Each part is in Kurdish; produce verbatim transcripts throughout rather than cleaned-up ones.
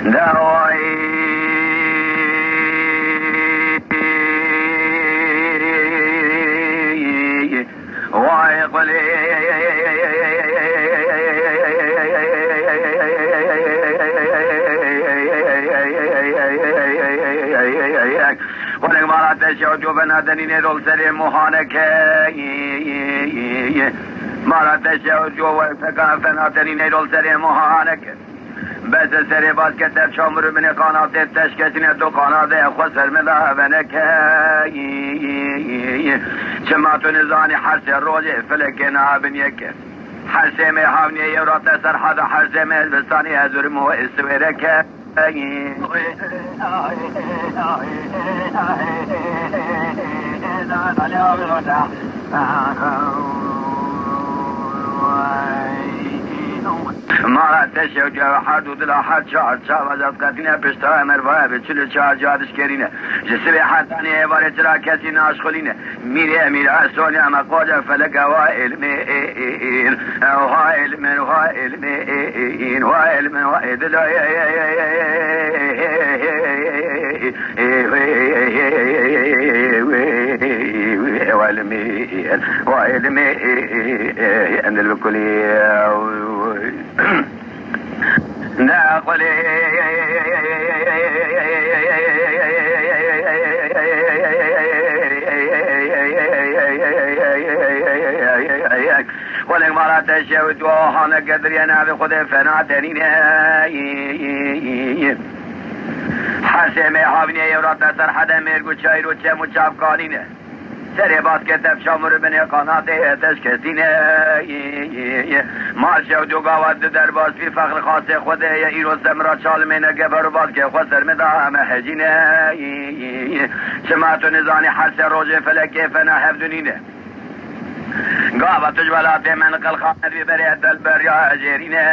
Dawayî. Vay qulê. Xulek mala te şew cove nadenî nêrol serê muhaneke. Mala te şew cove fena fena tenî nêrol serê muhaneke. Bes serê bas ke tev çamur û binê qanatê teşketîne, tu qanatê xwe ser min de veneke. Çima tu nizanî her sê rojê felekê nabin yeke. Her sê mê havniyê yew rate ser hada, her sê mê zivistanî ez urim û ez siwêreke. Mara te şew cewher du dila her çar çava zat qetîne pişta mervaya bi çil û çar ca dişkerîne. Ji sibê hetanî êvarê çira kesî naşxulîne. Mîrê mîra Sonya me qoca feleke wa ilmê ên, wa ilmin, wa ilmê ên, wa ilmin, wa idilo wa ilmê ên, wa ilmê ên, endil kulî. Ne xwelê. Xwelek mala te şew tu haneke diriyê navê Xwedê fena tenîne. Her sê mê havniyê yew rate ser hede mêrg û çayr û çem û çavkanîne. Serê baskê tev çamur û binê qanatê teşketîne. Mal şew du gava du derbas vî fexr xasê Xwedê ye. Îro semra çalimê ne geber û baskê xwe ser min da me hecîne. Çima tu nizanî her sê rojê felekê fena hevdunîne. Gava tu ji welatê me niqil xanet vî berê delberiya jêrîne.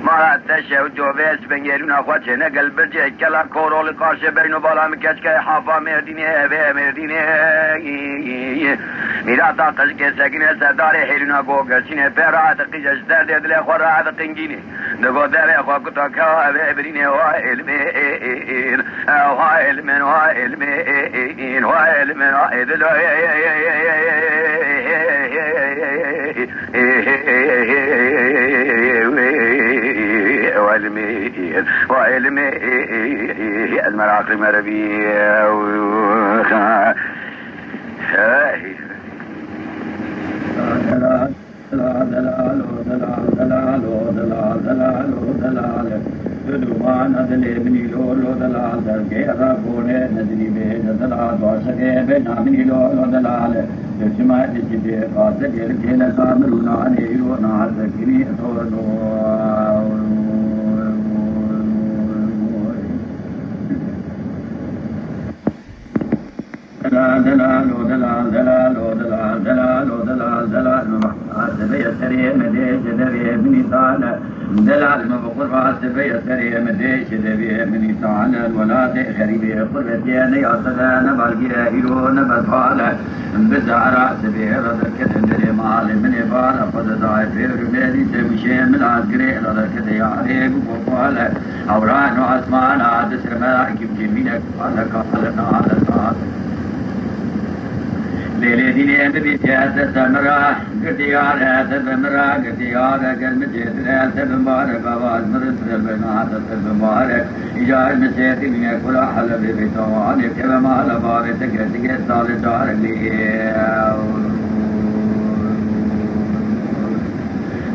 Mara te şew covê spengêrûna xwe çêne gel bircê kela korolî qarşê beyn û bala min keçikê hafa Mêrdînê, evê Mêrdînê. Mîrata qijikê sekîne serdarê hêlûna gogerçînê pê rahat qîje ji derdê dilê xwe rahat qingînê. Digo devê xwe kuta kewa evê birînê wa ilmê ên, wa ilmin, wa ilmê ên, wa ilmin, wa idilo wa ilmê ên, wa ilmê ên, ez meraqî merivî. Delal, delal, o delal, delal, o delal, delal, o delal. Tu dumana dilê min î lo, lo delal, dergê ra gone, nedilî bê, delal, başegê bê, na min î lo, lo delal. Tu çima dişî bê, qase gel, gele kamir û nanê îro, na sekînî, torno. Delal, delal, o delal, delal, o delal, delal, o delal, delal. Sibê serê me dê ji devê binî sale. Delal me bi qurba sibê serê me dê ji devê binî sale. Welatê xerîbê qurbetiyê ne yasile, ne balgire, îro ne berfale. Bi zehra sibê re derketin derê malê min ê bar. Xwe de dayê pêr û mêrî se wişê min azgirê re derkete yarê bi qopale. Hewran û esmana di ser me ra kîmkîmînek. Aleka aleka aleka. Lêlê dînê bibî tê te te min ra, girdiyar e te bi min ra, girdiyar e gel min tê dire te bi mbarek avaz mirin tire bina te te bi mbarek. Îcar min tê dînê kula hele bê bê tawanê keve mala bavê te gerdigê salê carek lê.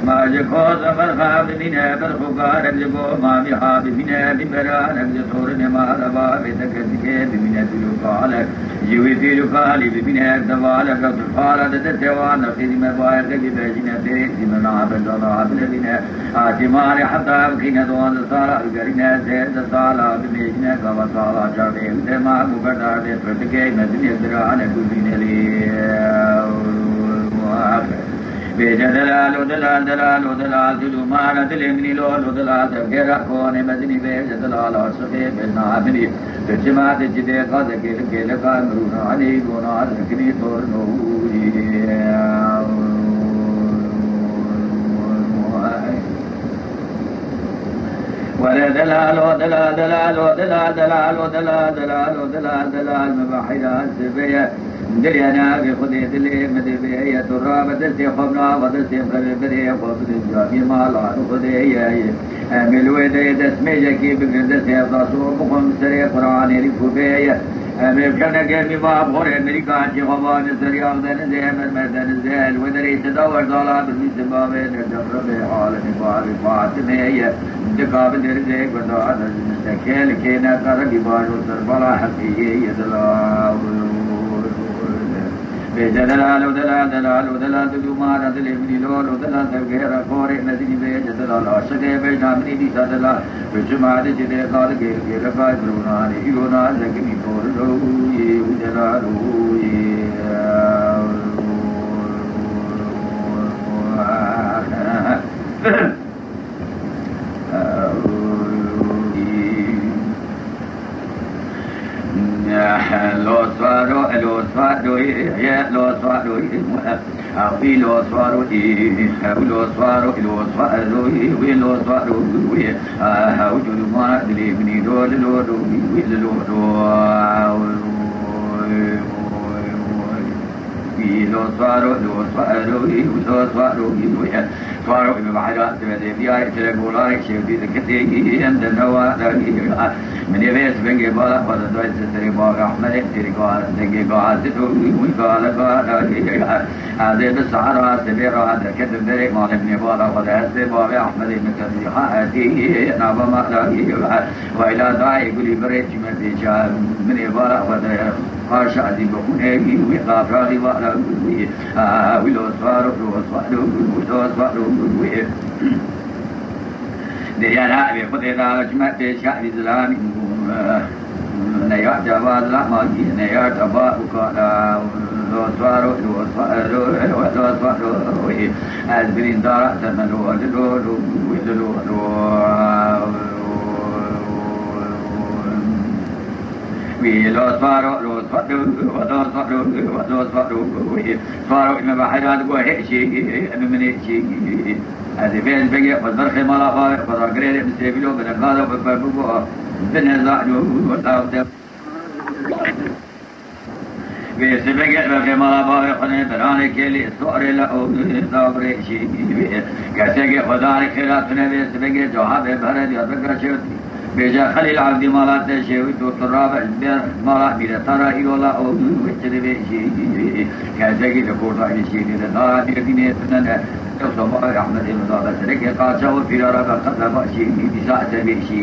Ma ji koza berxa bimîne, berx û garek ji bo mamî ha bimîne, bî beranek ji torinê ma re bavê te kesikê bimîne pîr û kalek. Ji wî pîr û kalî bimîne devalek, ew tu pala de destê wan de xêrî me bayê te bî bejîne têrê zî me nabe dana bilevîne. Asîmanê heta bixîne duwazdeh sala bigerîne, sêzdeh sala bimêjîne, gava sala çardê û dema ku berdardê pirtikê me dinê dirane ku bîne lê. Bêje delal û delal, delal û delal, tu dumana dilê min î lol û delal, devgêra konê me dinî bêje delal, aşiqê bêjna min î. Tu çima diçî dê qazekê li kêleka mirûna anî bona dikinî torno. Were delalo, delal, delalo, delal, delalo, delal, delalo, delal, delal, me bahira sibeye. Dilya navê Xwedê dilê min divê ye, tu rabe destê xwe binava destê xwe, bidê xwe bidin camî mala Xwedê ye. Em ê li wê derê destmêjekî bigrin destê Evdaso bixwin serê Quranê li ku bê ye. Em ê bikevne germî va borê Amerîkan jî xwe bane serî Aqdenizê, Mermerdenizê, li wê derê seda werdala bi vî sebabê ne depremê alemî bavê Fatime ye. Dika bi derizê gunda de ji misteke li kêne qerebî bajo ser bala heqî ye dila. Bêje delal û delal, delal û delal, di dûmara dilê minî lol û delal, tevgera xorê mezinî bêje delal, aşiqê bêjna minî dîsa delal. Biçim hadi ci dê qal gêr gêr qay birûnanê, îro na zekimî tor lo yê û delal û yê. Lo swaro, lo swaro, ye, lo swaro, ye, wî lo swaro, ye, ew lo swaro, lo swaro, ye, wî lo swaro, ye, ew cûrûmana dilê minî lo, lo, lo, wî, wî lo, lo. Wî lo swaro, lo swaro, wî lo swaro, wî lo ye. Swaro wî bi behra sibedê biyarê çile golarê şewdî dikitê em de newa da. Minê vê sibengê bala xwe de doy serê bavê Ahmedê têrî ga dengê ga zid û wî gale ga da. Ez ê bi sehera sibê ra derketim berê malê minê bala xwe de ez ê bavê Ahmedê min tevî ha etî nava ma da. Wayla dayê gulî birê çime pêça minê bala xwe de. Paşa dî bi xûnê wî, wî qafralî wala wî, a, wî lo swaro, lo swaro, lo swaro wî. Dêya navê Xwedê da çime pêşa wî zilamî. Ne ya cevaz la magî, ne ya ceva û kala. Lo swaro, lo swaro, lo swaro wî. Ez birîndara te me lo, lo, lo, lo, lo, lo. Wî lo swaro, lo swaro, lo swaro, lo swaro, wî swaro me behra digo hêşî, em min hêşî. Ez ê vê bengê xwe berxê mala bavê xwe ra girêrê min sêvîlo bi dengalo bi per bigo, bi nezano, tav de. Wê sibegê berxê mala bavê xwe ne beranê kêlî sorê le û davrê jî. Kesekê xwedanê xêra tune vê sibegê cahabê bere Diyarbekira çewtî. Bêje Xelîl Evdî mala te şêwî tu tu rabe ber mala mîreta ra îro la û wê çi divê jî. Kesekî li Kurdayê şêwî li dara Mêrdînê tune ne. Ew soba Ehmedê min da be serekê qaça û pîra ra be qebla başî dîsa ser vê jî.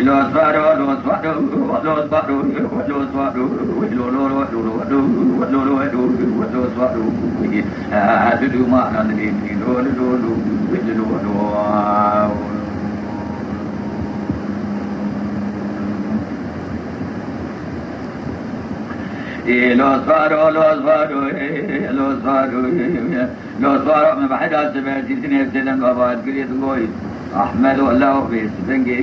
Lo swaro, lo swaro, lo swaro, lo swaro, lo lo lo lo lo lo lo lo lo lo swaro. Tu duma nan li lo lo lo lo lo. Lo swaro, lo swaro, lo swaro. Lo swaro me behra siber sîsinê sêdem gavat girê digoy. Ahmedo law vê sibengê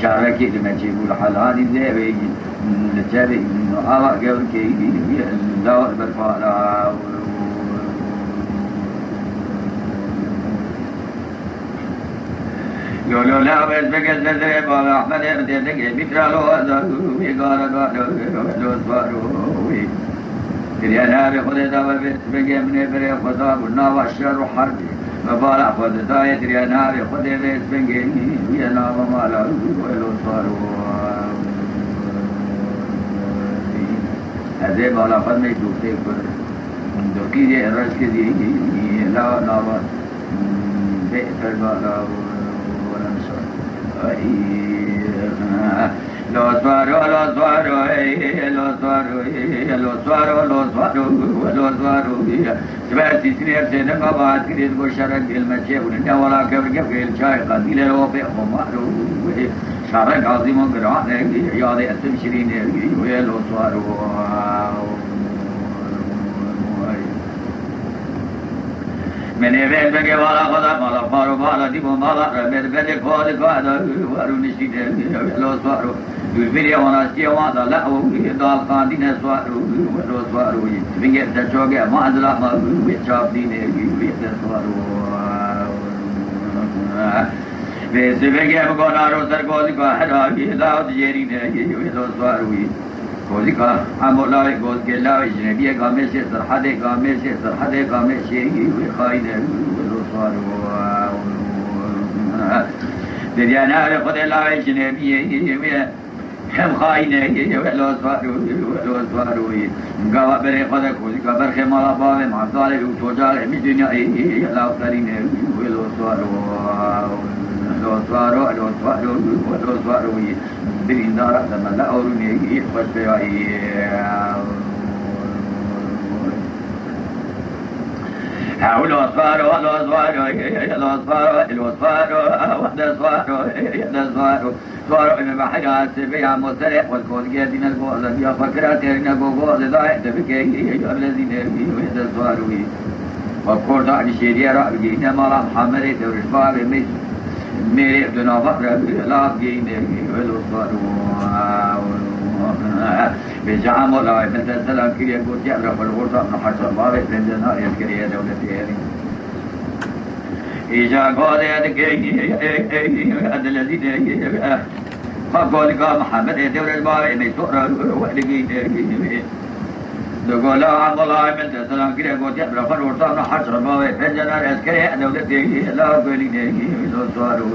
şarekî li me çêbû li helanî zêvê li çevê ava gewrikê law li ber pala. Lo lo law vê sibengê zezerê bala Ahmedê bi dê dengê bîtra lo wê gara gara lo swaro wê. Diriya navê Xwedê da we vê sibengê minê berê xwe da bû nava şer û herbê. Me bala xwe didayê diriya navê Xwedê vê sibengê wî ye nava mala wî lo swaro. Ez ê bala xwe me dûtê kur. Dûtî dê reşkê dî la nava bê per bala. Lo swaro, lo swaro, ê, lo swaro, ê, lo swaro, lo swaro, lo swaro, ê. Siber sîsinê sêdem gavat girê digo şerek dêl me çê bûne. Ne wala kevr kevr çay qandîle lo pê xomaro, ê. Şerek azîmon girane, yadê esim şirîne, ê, lo swaro. Menê vê bengê vala xwe da mala faro vala dîbo mala re ber bedê kali kade waru niştî de lo swaro. Dûrbîrê wana ştiye wan da le o dal qandîne swaro lo swaro. Bingê te çoge ma ez la ma wê çap dîne wê Vê sibê ge bi gona ro ser kozika hera wî, da û dijerîne wê lo swar wî. Kozika hemo lawê kozikê lawê jinebiyê gamêşê sirhedê gamêşê sirhedê gamêşê wê xayîne wê lo swar wî. Diryane erê xwedê lawê jinebiyê wê. Hem xayîne, welo swaro, welo swaro. Gava berê xwe de kozika berxê mala bavê Mehmedalê û tocalê min dinyayê law xerîne, welo swaro. Lo swaro, lo swaro, lo swaro. Birîndara de mela orûnê xweş peyayî. Hew lo swaro, lo swaro, lo swaro, lo swaro, wede swaro, wede swaro. Swaro ine behira sibê ya moserê xwe kozgerdîne go azadiya xwe kira terîne go go azadayê te bike, ev lezîne wî wê de swaro wî. Xwe korda dişêriye ra bigihîne mala Muhammedê dewrişbavê mês mêrê di nava re la bigihîne wê lo swaro. Bêje amo lawê min te selam kiriye gotiye, evre xwe li gorta min heşar bavê pênce narê ez kiriye dewletê herî. Îca godê dikê, dilezî de, xwe godika Mihemedê dewrê bavê me sora weligî de. Di gola Abdullah min te selam kire gotiye, bira xwe orta min heşar bavê pênce narê ez kiriye dewletê la golî de, lo swaro.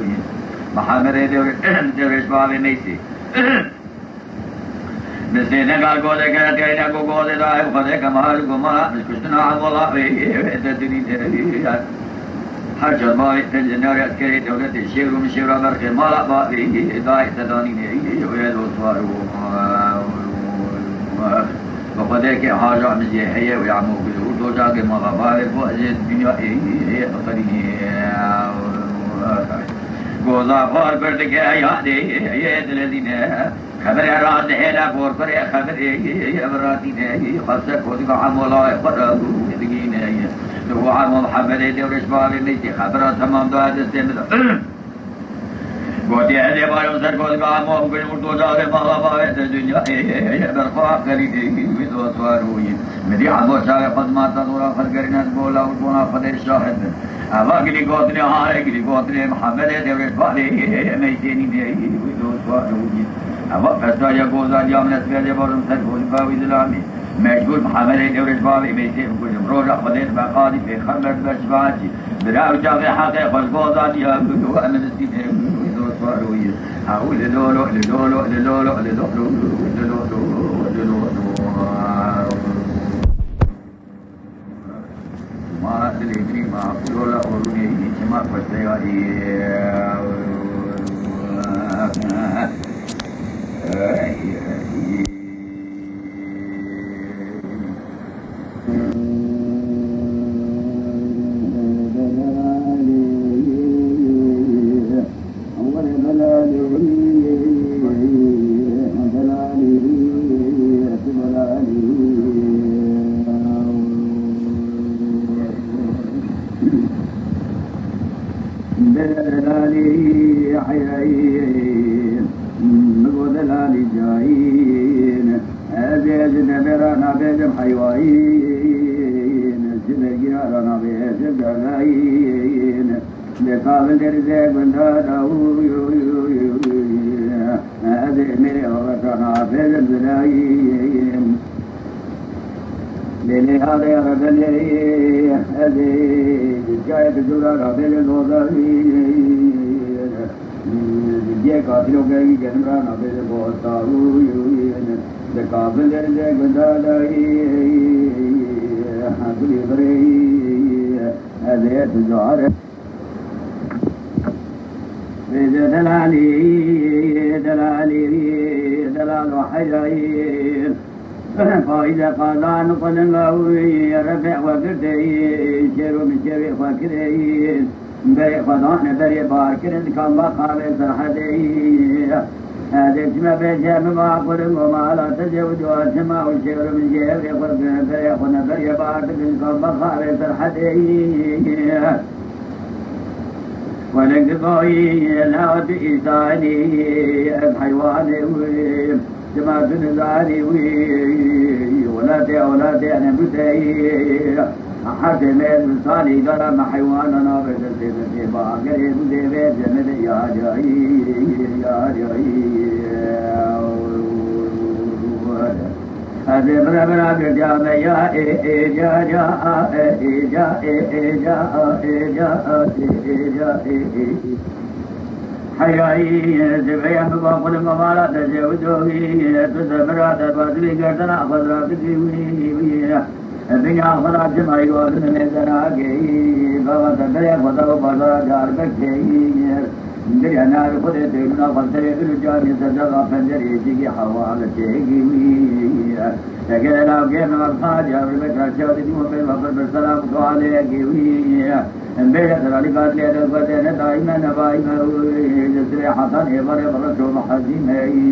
Mihemedê dewrê, dewrê bavê meysê. Bi sênega godeke teyne ku godê da ev xwedê kemar û gumara bi kuştina Hezbollah wê wê te dinî de. Her çar bavê te ji nare eskerê dewletê şêwr û min şêwra berxê mala bavê dayê te danîne wê lo swar û bi xwedê ke haja min jê heye wê amo gul û doca ke mala bavê bo ez ê dinya ê heye biqerînê. Goza xwar bir dike yadê yê dilezîne. Xeberê rast dihêle gorkurê xeberê ev ratîne xwese kodika hemo lawê xwe re digîne. Li û hemo Mihemedê dewrêş bavê mêsî xebera temam da destê min de. Gotiye ez ê barim ser kodika hemo bigrim û doca vê mala bavê te dinya berxwe xerîdê wî dost war û yî. Min dî hemo çavê xwe dimata dora xwe digerîne di gola û bona xwe de şahid bin. Eva gilî gotinê hare gilî gotinê Mihemedê dewrêş bavê mêsênî neyî wî dost war û yî. Eva qesaya goza diya min ez vêrê barim ser kozika wî zilamî. Mecbûr Mihemedê dewrêş bavê mêsê bikujim. Roja Xwedê dibe qadî pêxember dibe şifaetçî. Bira û çavê heqê xwe li goza diya wî û emin distî wî dost war û yî. Ew li lolo, li lolo, li lolo, li lolo, li lolo, li lolo. Ma dilê min ê ma, lola orûnê yî çima xweşteyarî. Delalî heyayîn, min got delalî cayîn. Ez ê ji devê re nabêjim heywanîn, ji dergîra re nabêjim delayîn. Lê kavil derizê gunda da, uy, uy, uy, uy. Ez ê mêrê xwe re nabêjim delayîn. Lê lê adê re belê, ez ê ji cayê bi zûra re bêjim dolayîn. Di cihê kafîr û gerî genim re nabêje bostawîn. Di kafir derê gundadayî, gulî xirê, ez ê tu care. Bêje delalî, delalî, delal û heyayî. Faize qazan qulinga wî, refê xwe girteyî, şêr û min şêrê xwe kireyî. Berê xwe dane berê bar kirin, dikan ba xavê serhedê yî. Ez ê çime bêje min va qulingo mala te jê û dua çima û şêr û min jê hevrê xwe bi berê xwe ne berê bar dikin, dikan ba xavê serhedê yî. Quling digoyî, la tu însanî, ez heywanê wî. Çima tu nizanî wî welatê ewlatê Enebûteyî? Hesê me bi salî dara me heywana nabe destê me tê ba. Gerê bû dê vê cemê de ya cayî, ya cayî. Ez ê bira bira girdiya me ya ê ê ca ca a ê ê ca ê ê ca a ê ca a ê ê ca ê ê. Heyayî, zêveya min ba xwe li mala te jê û doyî, tu zemira te bazivî gerdena xwe dira bidî wî, wî. Bîna xwe da çima îro li min mêzena geyî, bava te berê xwe da û bazara Diyarbekirê. Giriya navê Xwedê têrûna xwe serê ir û camê serdaxa pencerê cigî hewa li têgî wî. Te gere lawkê min Alfa Diyarbekira çew didî û bê xwe pir bi selam û dua lê gê wî. Bêje delalî gadilê de gode ne daîme ne baîme wî. Li sirê hetan êvarê bi reş û bi hezî me yî.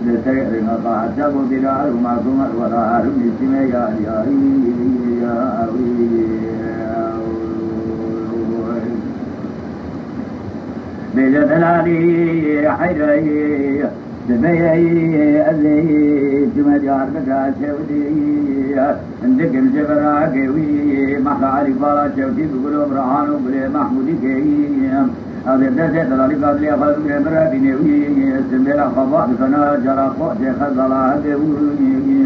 Li serê rêna saet çav û dîrar û masûm wela harû nîsîme ya ya ya wî. Bêje delalî heyrayî. Dibeyê ez ê çime Diyarbekir çewdî. Dikim ji viragê wî, mehra Elî bala çewtî bi gul û bi rehan û gulê Mehmûdî keyî. Ez ê destê delalî gadilê xwe bigirê min re bînê wî. Simbêla xwe vat dikena cara xwe tê xezala hevê wî.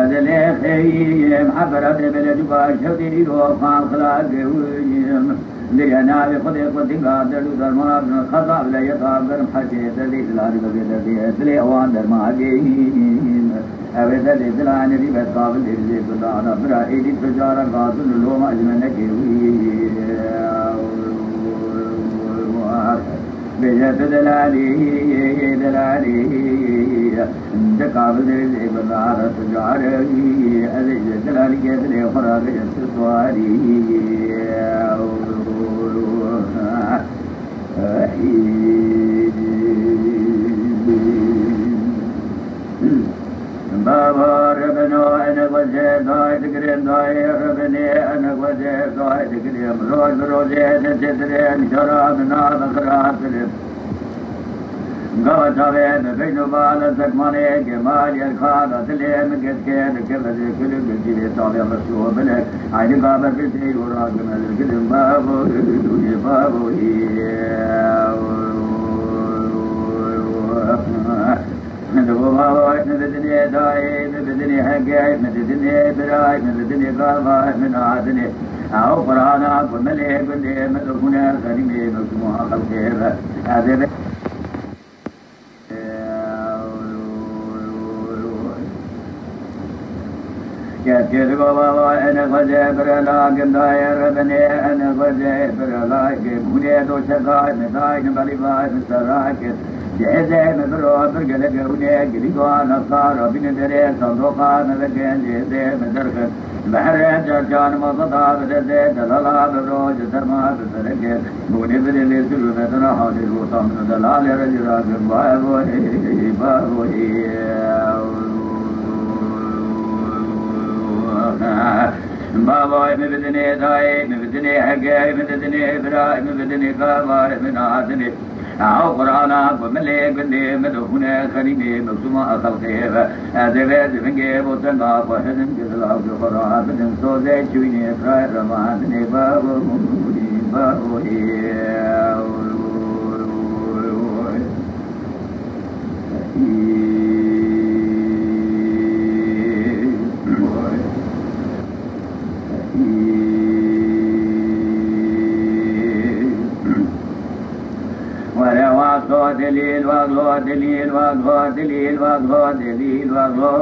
Ez ê lê xeyî, mehbera dê belê du baş çewtî îro xan xilagê wî. Diriya navê Xwedê ku dinga derd û dermana bin xeza bile yeta germ hecê derdê dilari bebe derdê dilê ewan derma geyîn. Ew ê derdê dila nerî be kabil êrîzê ku dana bira êdî tu cara gazin û loma ji me nekê wî. Bêje tu delalî, delalî. Di kabil êrîzê ku dana tu cara wî. Ez ê ji delalî ke dilê xwe ra bêje tu swarî. Baba rebeno ene xwezê dayê digirim dayê rebinê ene xwezê dayê digirim roj bi rojê destê dirim şara min nabe xirabtirim. Gava çavê min bejno bala zekmanê gemal yerkada dilê min getkê dike vezê kulü gecî çavê reşo bilek. Aynı baba bir şey uğradım özür dilerim babo, babo. Min digo bavay, min bidinê dayê, min bidinê hegey, min didinê birayê, min didinê gavay, min adinê. Ew Qur'ana ku min lê gundê, min dixwine xenîmê, min kuma xelqê ve. Ez ê be- Kesê digo bavay, ene xwezê birela, gindayê rebinê, ene xwezê birela, gê hûnê doşekay, min dayne belîvay, min serakê. Dêzê min biro bir gelek hûnê, gilî doan efkara bîne derê, sandoqa min veke, dêzê min derxin. Behrê cercan mazada bi derdê, delala bi roj, derma bi ferekê. Hûnê bidê lê zul û bedena halê rotan min delalê re jî rakin. Bavo, bavo. Bavay min bidinê dayê, min bidinê hegey, min didinê birayê, min bidinê gavay, min adinê. Ew Qur'ana ku min lê gundê, min dixwine xenîmê, min suma xelqê ve. Ez ê vê zivingê bo tenga xwe hidin, gizlav ji xwe ra bidin, sozê çûyînê, birayê revan dinê, bavo, bavo. Were waxlo delîl, waxlo delîl, waxlo delîl, waxlo delîl, waxlo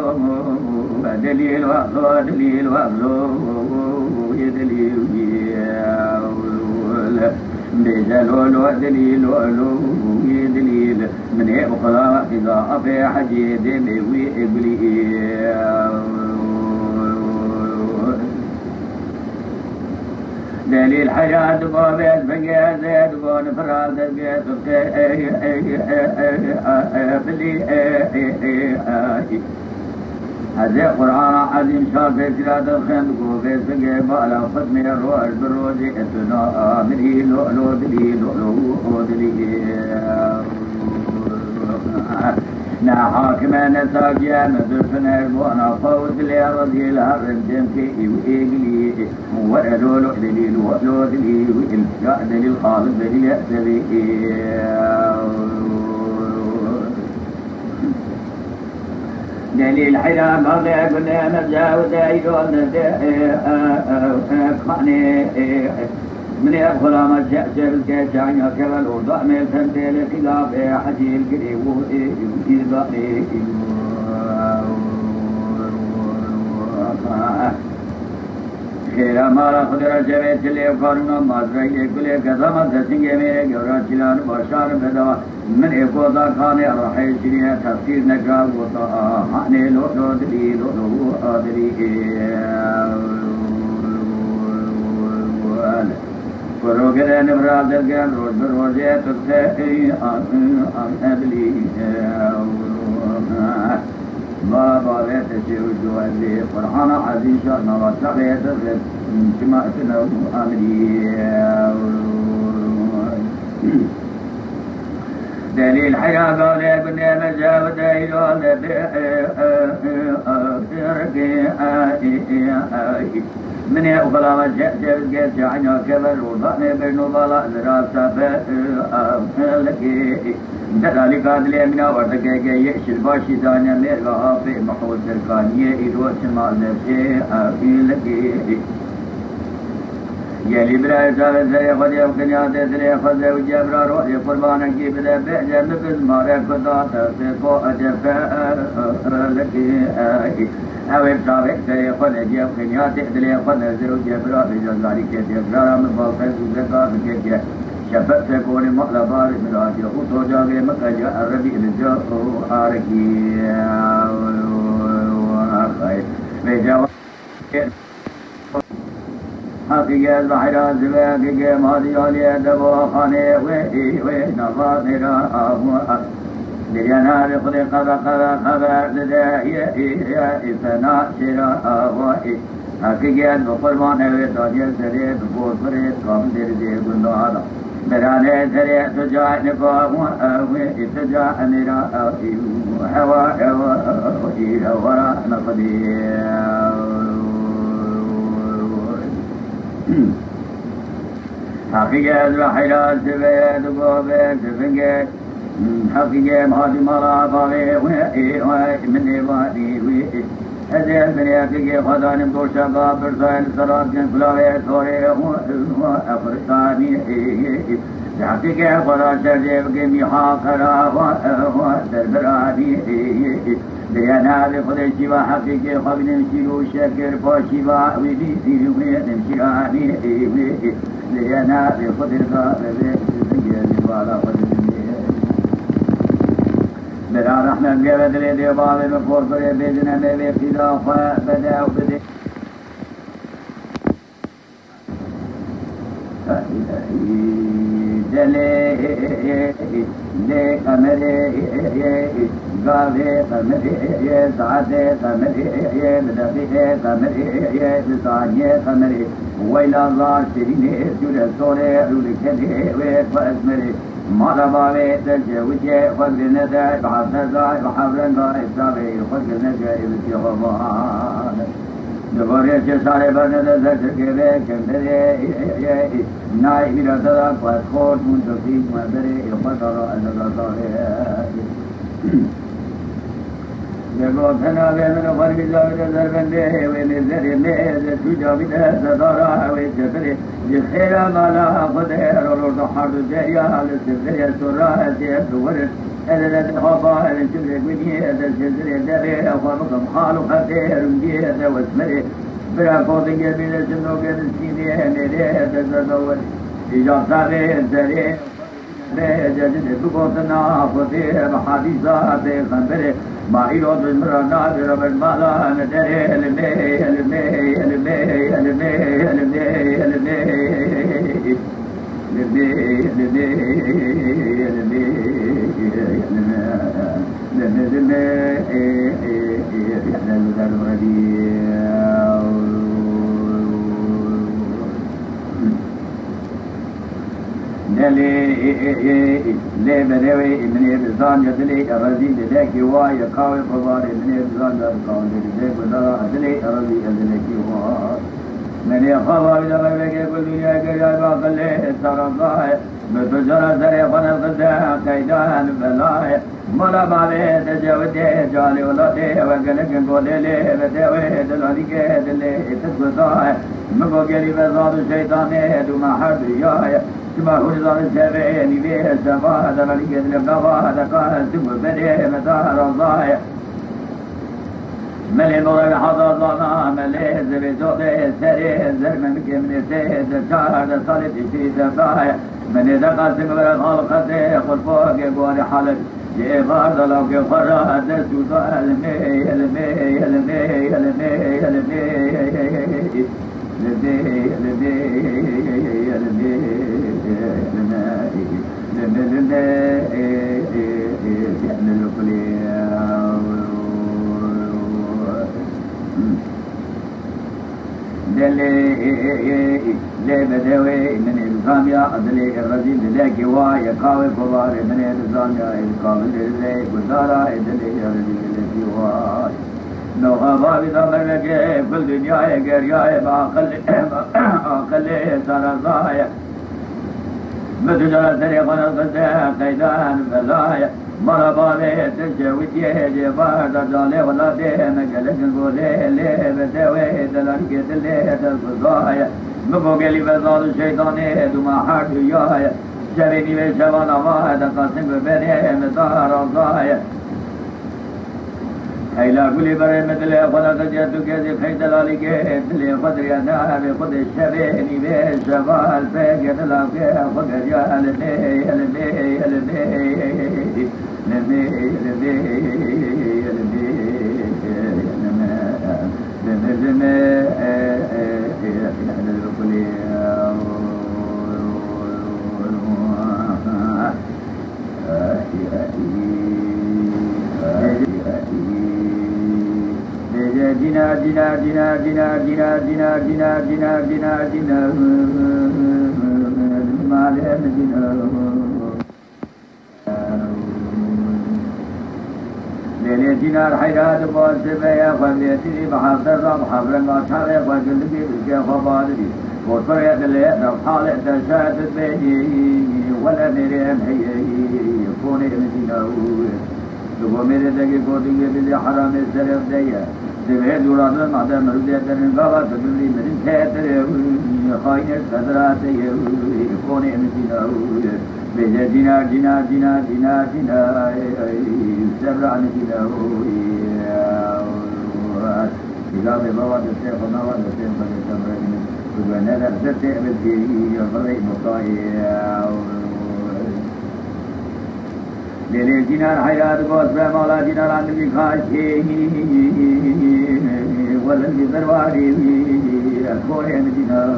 delîl, waxlo delîl, waxlo delîl. Bêje lo lo delîl, lo lo yê delîl. Min ê oxila îza apê hecî dê me wî ê gulî. Delîl heyat bo vez bingê zê digon firaz dezgê tufkê ey ey ey ey ey bilî ey ey ey ey. Ez ê Qur'ana ezîm şa pêsira dixin ku vê singê bala xutmê roj bi rojê tuna amirî lo lo dilî lo lo o dilî. Ne hakime ne sakiye, min dûr tune ji bona xwe û dilê rezîl herin cem kê û êgilî. Were lolo delîl, wo lo delîl, û îl ya delîl, xalid delîl, e, devî. Delîl heyran bade gune meze û deyro nede, e, e, e, e, kanê, e, e. Min ê ev xulama çe-, çe bike çayna kevel orda mê tem têlê xilafê hecîl girê û, e, îzdanê, e, xêra mala xwe de ra cevê çilê û kanûna mazreyê kulê kezama desingê mêrê gewra çilan başar beda. Min ê goda kanê rehê şirîne tefsîr neka gota, hanê lo lo dilî, lo lo dilî. Kurogere nivra dergen roj bi rojê tu dixê, an, an, ebilî. Ma bavê te çê û cuwendê Qur'ana ezîz şa nava çavê te ve çima tine û amrî. Delîl heya gavê gune mece ve deyro de be, e, e, e, e, e, e, e, e, e. Min ê xulama ce-, cevizge çayna kever û danê bin û bala zira sabe, e, e, e, leke. Dedalîka dilê min a werdeke ge yeşil başî dane mêrga afê mihûl Tirkaniyê îro çima leke, e, e, leke. Gelî birayê çavê serê xwe dê û xinyatê dilê xwe zewce bira rolê qurbanekî bide bêje min bizmare ku da destê xwe ecefe, e, e, e, leke, e, e. Ew ê çavê serê xwe nediyê û xinyatê dilê xwe nezê û cebira bêje zarîkê têkjara min balqe zûzeka bike ke şefet sekonê mala barê min hatiye û tocavê min qeliya erebî li ca û arekî. Vêca Heqî ge zahira zive, Heqî ge madiyalê deva xanê wê, wê nava nêra awa. Derya navê Xwedê qeve, qeve, qeve dide, ye, ye, ye, fena şêra awa. Heqî ge bi qurban ew ê daniye serê bi bor xurê kam derizê gundana. Berane dere tu ca niko, e, e, tu ca emira, e, hewa, hewa, hewa, nexdî. Heqî ez ve heyran siveye du gove, sivingê. Heqî ge hadi mala bavê, e, e, min ê vanî, e, e. Ez ê binê Heqîgê xwe danim doşa ba birzayê li ser radiyan kulavê torê û, û, û, efirtanî, ê, ê, ê. Di Heqîgê xwe da şerdê bike mîha qera û, û, derbiranî, ê, ê, ê. Diriya navê Xwedê şîva Heqîgê xwe bînim şîr û şekir pa şîva wî dî, dî, wî, dim şîranî, ê, wî, ê. Diriya navê Xwedê da bebe, zingê li bala Xwedê. Bira rehmet bê ve dilê dê bavê min porpirê bêjine mêvê qîda xwe bede û bidê. Delê lê qemerê gavê qemerê saetê qemerê bi deqîqê qemerê bi saniyê qemerê weyla zar şirînê sûre sorê rûlikenê wê xwe ezmerê. Mala bavê te ji wicê xwe girine de, bi hevdeza, bi hevrenga, ê çavê xwe girine de, ê bi têxovan. Di gorê çê sarê berne de, zertirkê vê kemberê, nayê vîra te da, ku ez xort bûn, tu fîk me berê, ê xwe dara, ez dara zarê. Lê gotina vê min û xwe li vî cavî de zerbendê, wê mêzerê mêze çû cavî de zedara, ew ê çetirê ji xêra mala xwe de rol orda hard û derya li sivdeyê sora ez ê biwirin. Ez ê de xaba ez ê çimrê guliyê ez ê sivdeyê devê xwe bikim xal û xetê rûngiyê ez ê wesmerê. Bira kotingê bîne çimnokê miskînê mêrê ez ê zedawir. Îca tavê serê. Bê cedidê bigotina Xwedê bi hadîsa pêxemberê. Ma îro tu ji min re nabê re bin mala me derê, li mê, li mê, li mê, li mê, li mê, li mê, li mê, li mê, li mê, li mê, li mê, li mê, li mê, li mê, li mê, li mê, li mê. Lê, lê bedewê min ê bizanca dilê rezîl dilekî wa ye, kawê xwe barê min ê bizanca dikawin dilê gundara dilê rezîl dilekî wa. Min ê xwe bavî de rewlekê ku dinyayê geriyay bi aqilê sarazayê. Bi tu cara serê xwe nexiste qeydan belayê. Mala bavê tecewidê calê welatê we gelek in golê lê ve dewê delalîkê dilê tit gotayê. Min got gelî ve zad û şeytanê dûma her duyayê. Çima hûn zanin şevê nîvê şeva delalîkê dilê gava deka tu got bedê me da razayê. Melê norevê hada zana melê zevê codê serê zer memikê min ê sê de çar de salê tiştî de daye. Menê de qasim were xalqetê xulfokê guarê halek. Ji êvar de lawkê xwe re dest û da elmê, elmê, elmê, elmê, elmê. Dilê, lê bedewê min ê bizandiya, dilê rezîl dilekî wa ye, kawê kovarê min ê bizandiya, ê kabil ê dilê gundara ê dilê rezîl dilekî wa ye. Noxa bavî da mervekê kul dinyayê geriyayê bi aqil, aqilê sarazaye. Min tu cara serê xwe nexiste qeydan belayê. Mala bavê tiştê wî diyê cêbar da calê welatê me gelek in golê lê ve dewê delalîkê dilê derguzayê. Min got gelî ve zad û şeytanê dûma her duyayê. Şevê nîvê şeva nava de qasim bi berê me da razayê. Heyla gulê berê min dilê xwe de qediya tu kezî xey delalîkê dilê xwe diriya navê xwe de şevê nîvê şeva li pêkê dilakê xwe geriya elmê, elmê, elmê, elmê, elmê, elmê, elmê, elmê, elmê, elmê, elmê. Bêje dînar, dînar, dînar, dînar, dînar, dînar, dînar, dînar, dînar, dînar, dînar, dînar, dînar, malê min dînar. Lê lê dînar heyra dibo sibê ye xwe lê tirî bi hevdeh zam hevrenga çavê xwe gilibî dilkê xwe badibî. Gotirê dilê de halê de şehet bêyî wele mêrê em heye konê min dînar. Digo mêrê degê gotingê bilê heramê serê de ye. Divê dûra din made mirûdê derin gava tu bimrî mirin têtirê xayinê sedra te ye konê min dînar. Bêje dînar, dînar, dînar, dînar, dînar, sebra min dînar. Dîga bê bava destê xwe nava destê xwe dê sebra min. Digo ne der destê ebil dî, ya xwe rey mutayê. Lê lê dînar heyra digot be mala dînara min jî kaşî. Welin jî derwarî wî, ez xorê min dînar.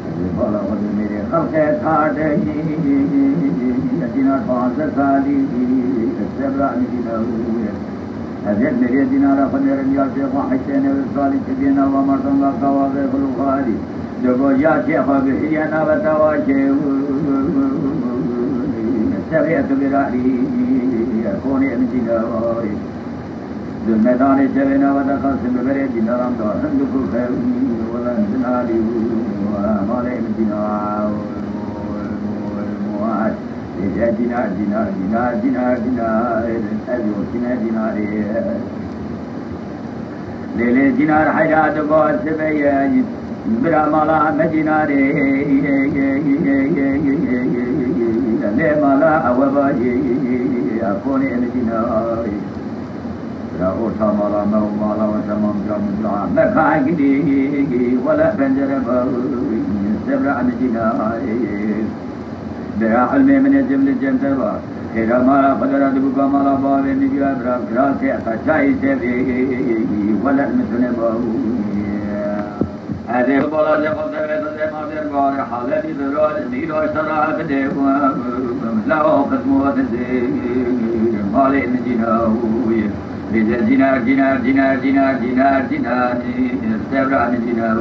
Ez ê bala xwe bi mêrê xelqê tade. Dînar panzdeh salî, ez sebra min dînar. Ez ê mêrê dînara xwe nêrim ya şêxo Hesênê wê salî çi bê nava merdan la kawa vê xulûxalî. Digo ya şêxo bihîriya nave tawa şêw. Serê tu birarî, konê min dînar. Zulmetanê şevê nava de qasim bi berê dînaran da hindik û xew. Wela min dinalî û malê min dînar. Dînar, dînar, dînar, dînar, dînar, dînar. Ez yokine dînarê. Lê lê dînar heyra digo sibê ye. Bira mala me dînarê. Lê mala ewe bayê. Konê min dînarê. Bira orta mala me û mala we temam cam û cam. Me ka gidî. Wele pencere be. Sebra min dînarê. Bira ilmê min ê cem li cem te ba. Hêra mala xwe de ra dibûka mala bavê min ya bira kirasê qeçayî te bê. Welat min tune ba. Ez ê bala de xwe de ve de ma der ba. Halê min bira mîra şera bide. La o qismo de. Malê min dîna. Bêje dînar, dînar, dînar, dînar, dînar, dînar. Sebra min dînar.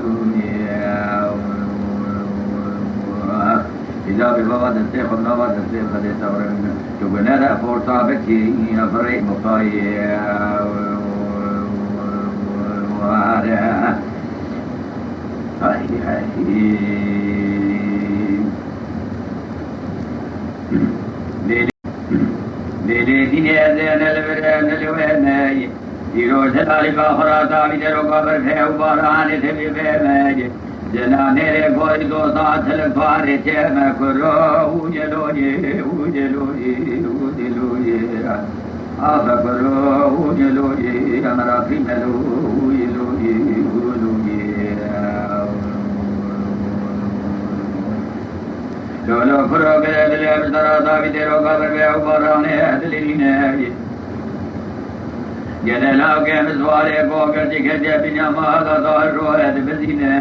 Îca bi bava destê xwe, nava destê xwe dê tewre bîne. Tu gune de forsa bikî, firê muxtayê. Ay, ay. Lê, lê, lê, dînê ez ê ne li vir e, ne li wê me ye. Îro ji alîka xwe re dawî deroka berfê û baranê tevî bê me ye. Cenanêrê gorî doza tilkarê çê me kuro û yeloyê û yeloyê û yeloyê. Axa kuro û yeloyê, em raqî melo û yeloyê û yeloyê. Lolo kuro gele dilê bi zara dawî dêroka berfê û baranê dilînê. Gele lawkê min ziwarê gogirtî ketiye bîna mala dar roye dibizîne.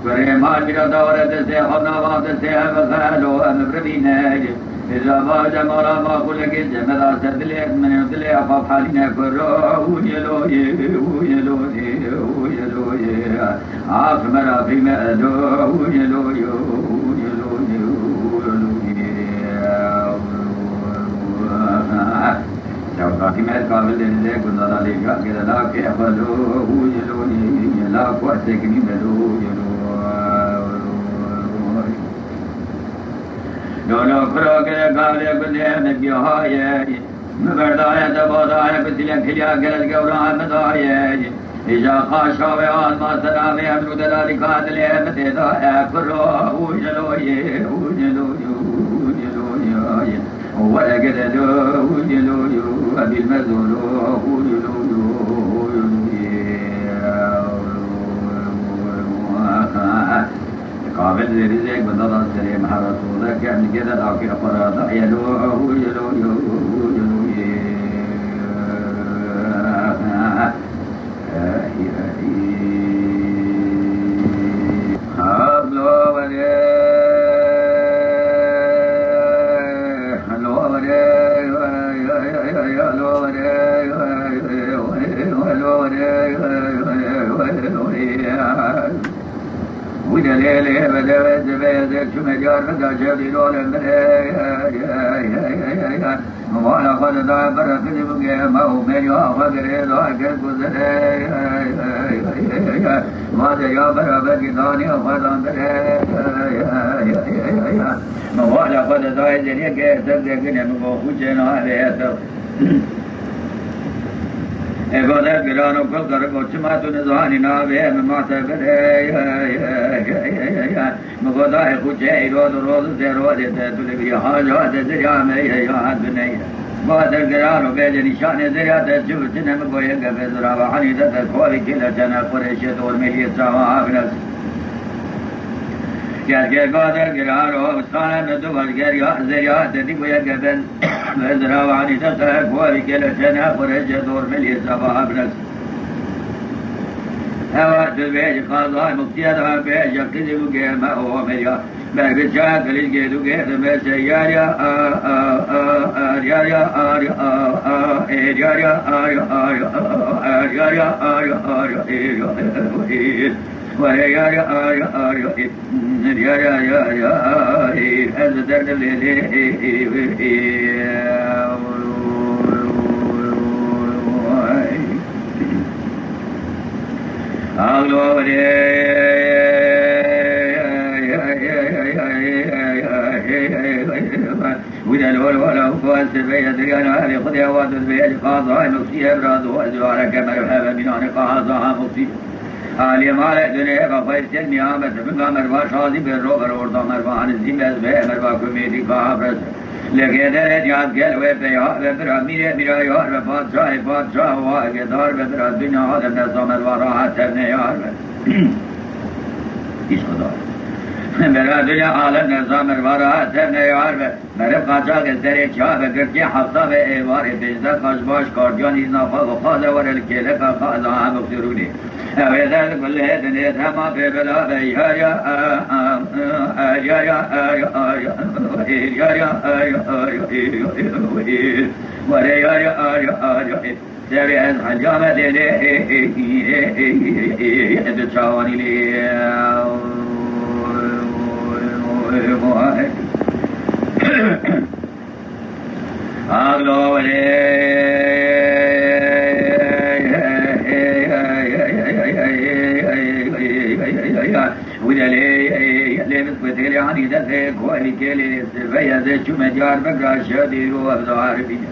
Kurê mal bîra dawre destê xwe nava destê ev xelo em birîne. Îza baje mala maqûlekê cemeda ser dilê min û dilê xwe halîne kuro û yeloyê û yeloyê û yeloyê. Ax mera qîme elo û yeloyê û yeloyê û yeloyê. Sewqatî me kabil denizê gundala lêja gere la ke xwe lo û yelo yê la ku ez sekinî me lo yelo. Lo lo kuro gere gavê gundê me gihaye. Mi berdaye te badaye bi tilek hiliya gere gewra me daye. Îja qaşa ve alma sena ve em lu delalî katilê me tê da e kuro û yelo yê û yelo yê û yelo yê. Were gede do, uye lo yo, ebil me zolo, uye lo yo, uye lo ye. Kabil zêrizê gunda da serê mehara soda kem gede da ki xora da ye lo, uye lo yo, uye lo ye. Wî de lê lê ve de ve zibê zê çûme Diyarbekir cevdî rolê min. Mala xwe dida bere qizî bû gê me û meriya xwe girê da ker ku zere. Ma de ya bere vekî danî xwe dan bere. Mala xwe dida zeriyê ke ser de gine min go xûçê navê ser. Ego de giran û kul kir go çima tu nizanî navê min ma te bere. Min got, dayê xwe çi îro du roz û sê rozê te tu li vî haca de zirya me ye ya tu ne ye. Ba dergiran û bêje nîşanê zirya te çi û çi ne, min got, yeke be zirava henî de te kovî kile çene Qurêşê dormêliyê çawa avnes. Yeke ba dergiran û sana ne du baş geriya zirya te dî got, yeke be zirava henî de te kovî kile çene Qurêşê dormêliyê çawa avnes. Ewa tu bêjî qazay muxtiye de bêje qizî û gê me û meriya. Ber bi çaya kilîç gê du gê de bêje yariya a a a a yariya a a a e yariya a a a a yariya a a a e e e. Were yariya a a a e. Wî de lol wala û xwe sibê ye diryana evê xwedê ewa tu dibê ye qazayê muxtî evra du ez ware kemer û heve mînanê qaza ha muxtî. Aliyê male dunê eva xwe sêr mîya me tibinga merva şazî be ro ver orta merva hanizî me ez be merva kumêdî ka hafrez. Lê gêderê niyaz gel wê peya ve bira mîrê mîra yar ve padşahê padşah wa gêdar ve bira dunya alem neza merva rahat tevne yar ve. Îşqidar. Bira dunya alem neza merva rahat tevne yar ve. Meriv qaçaxê serê çav e, girtiyê hefta ve êvarê pênzdeh qaç baş kardiyan îzna xwe bi xaze were li kêleka xaza hemû xirûnê. Ew ê der gulê dinê dema pê bila be yariya, yariya, yariya, yariya, yariya, were yariya, yariya, yariya. Serê ez heliya me dêlê, e, e, e, e, e, e, e, e, di çawanî lê. Wî de lê, lê min ku têlê anî destê ku evî kêlê sirve ye zê çûme Diyarbekir şedî û ev zahar bîne.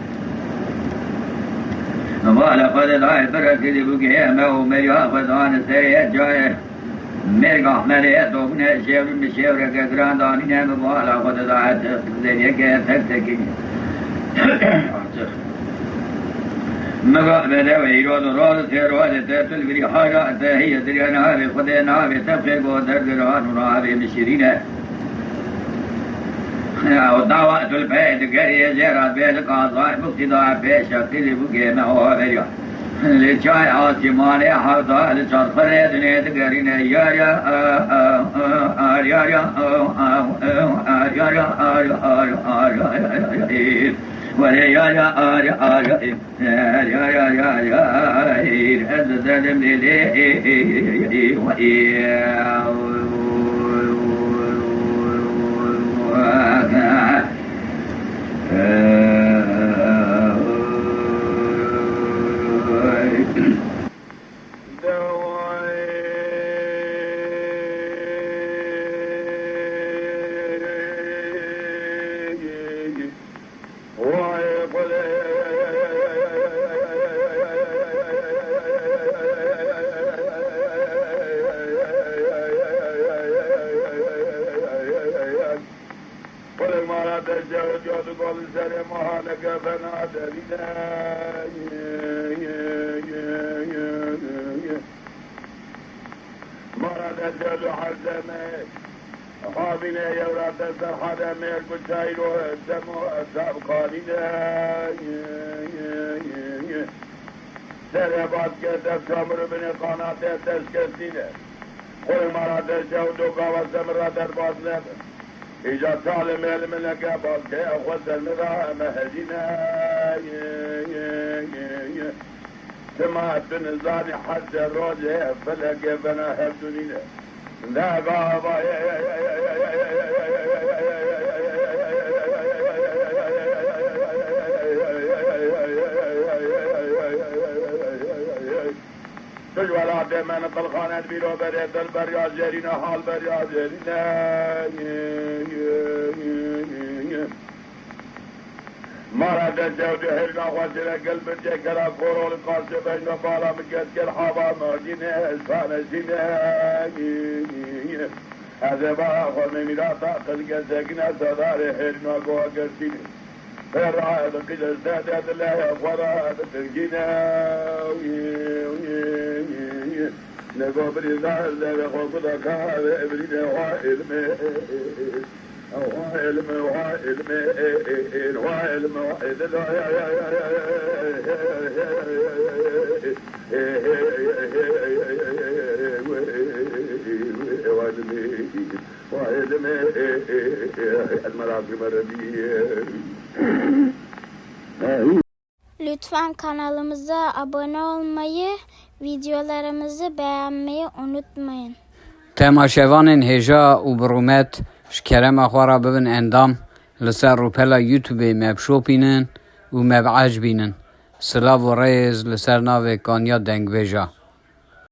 Min bala xwe de dayê bira kidî bû gê me û meriya xwe dane serê cayê. Mêrg Ahmedê ye, dobûne şêwr min şêwreke giran danîne min bala xwe de dayê zêriyeke tek tekî. Miga bedewe îro di ro di tê ro de te tu li virî haja te hiye dirya navê Xwedê navê te xê go derdiran û navê min şirîn e. Ew dawa tu li pey digeriyê jê re bê li qazayê muktî da pêşa qîlî bû gê me o veriya. Li çay asîmanê hewda li çarxirê dinê digerîne yar ya, yar ya, yar ya, werê yar ya, yar ya, yar ya. Xulek mara deşte û cadu gol serê mahaleke fena derîne. Mara deşte û hezeme. Xabîne yewra te serhade mêr ku çayro demo esab xanîne. Serê baz kerde çamur û binê qanate teşkestîne. Xulek mara deşte û do gava semira derbaz nebin. Îca çalê mêlimileke balkeye xwe ser min re me hejîne. Sima tu nizanî hesê rojê felekê bena hevdûnîne. Deva vayê. Tu ji welatê me niqilxane dibî ro berê dil beriya jêrîne, hal beriya jêrîne. Mara deşew di hêrna xwe sire gel bircê kera korol qarşi beyno bala min kes gel hava merdîne şaneşîne. Ez ê ba xwe me mîrata qilke sekine sedarê hêrna go gertîne. Pera bi qîlej dede dilê xwe re bi tirgîne. Nego birî zar zerê xwe ku de kare birîne xwe ilmê. Xwe ilmê, xwe ilmê, xwe ilmê, xwe ilmê. Lütfen kanalımıza abone olmayı, videolarımızı beğenmeyi unutmayın. Temaşevanên hêja û bi rûmet ji kerema xwe re bibin endam, li ser rûpela YouTubeê me bişopînin û me biecibînin. Silav û rêz li ser navê Kanya Dengbêja.